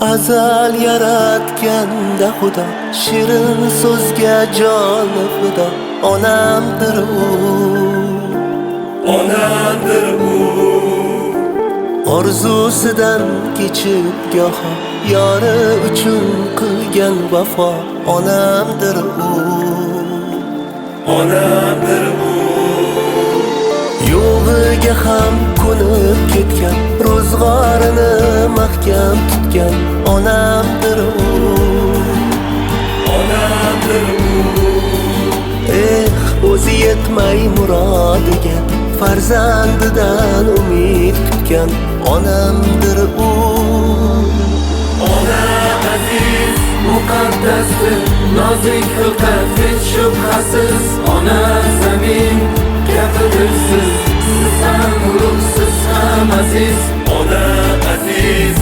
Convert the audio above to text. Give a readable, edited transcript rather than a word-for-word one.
Azal yaratganda Xudo shirin so'zga joni fido onamdir u. Onamdir u. Orzusidan kechib goho yori uchun qilgan vafo onamdir u. Onamdir u. Yo'g'iga ham ko'nib ketgan, ro'zg'orini mahkam tutgan onamdir u. Onamdir u. Eh, o'zi yetmay murodiga, farzandidan umid kutgan onamdir u. Ona aziz, muqaddasdir, nozik xilqat hech shubhasiz. Ona zamin kabidirsiz, siz ham ulug', siz ham aziz. Ona aziz,